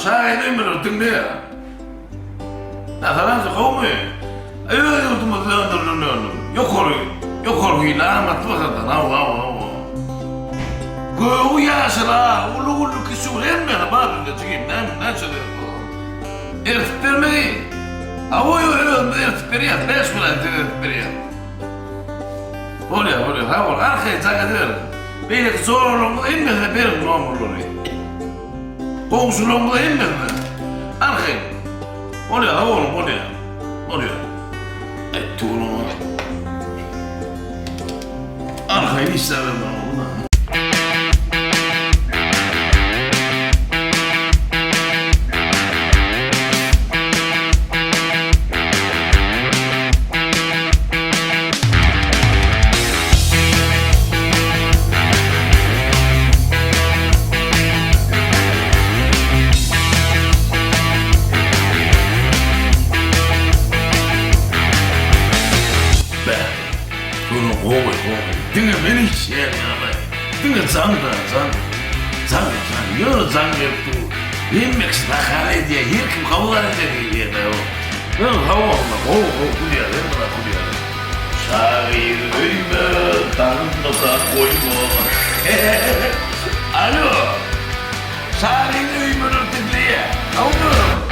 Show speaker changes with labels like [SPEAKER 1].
[SPEAKER 1] Şaýyny öýmeler diňleýär. Nasaranjy gowmy? Öz ýurdumyzda öndürilen önüm. Ýokary, ýokary hilli, amatly bahadan. Hawa, hawa, hawa. Gögi ýaşyl, agy, uly gülli, kiçi gül hemmesi bar bizde jigim. Näme, näçe gerek bolsa. Eritip bermegi. Hawa, ýok, özümiz eritip berýäs. 5 welaýatda eritip berýäs. Bolýar, bolýar. Sag bol. Arkaýyn jaň ediberiň. Beýleki joralaryňyz hemmesine beriň nomerleri. Goňşularyňyza hemmesine. Arkaýyn. Bolýar, sag boluň, bolýar. Bolýar. Aýtdy oglana. Arkaýyn işläbermeli boldy. Bäh, göni gowy, gowy. Diňe men içýän ýaly. Diňe jaň-da, jaň. Jaň, jaň. Ýöne jaň gelip dur. Hemme kişi nahar edýär, her kim kabul edýär diýýär-de. Ýöne sag bolsunlar, gowy, gowy gülýär, hemme zat gülýär. Şahyr öýme, daňynda-da goýma. Alo! Şahyr öýmeler diňleýär. Sag boluň.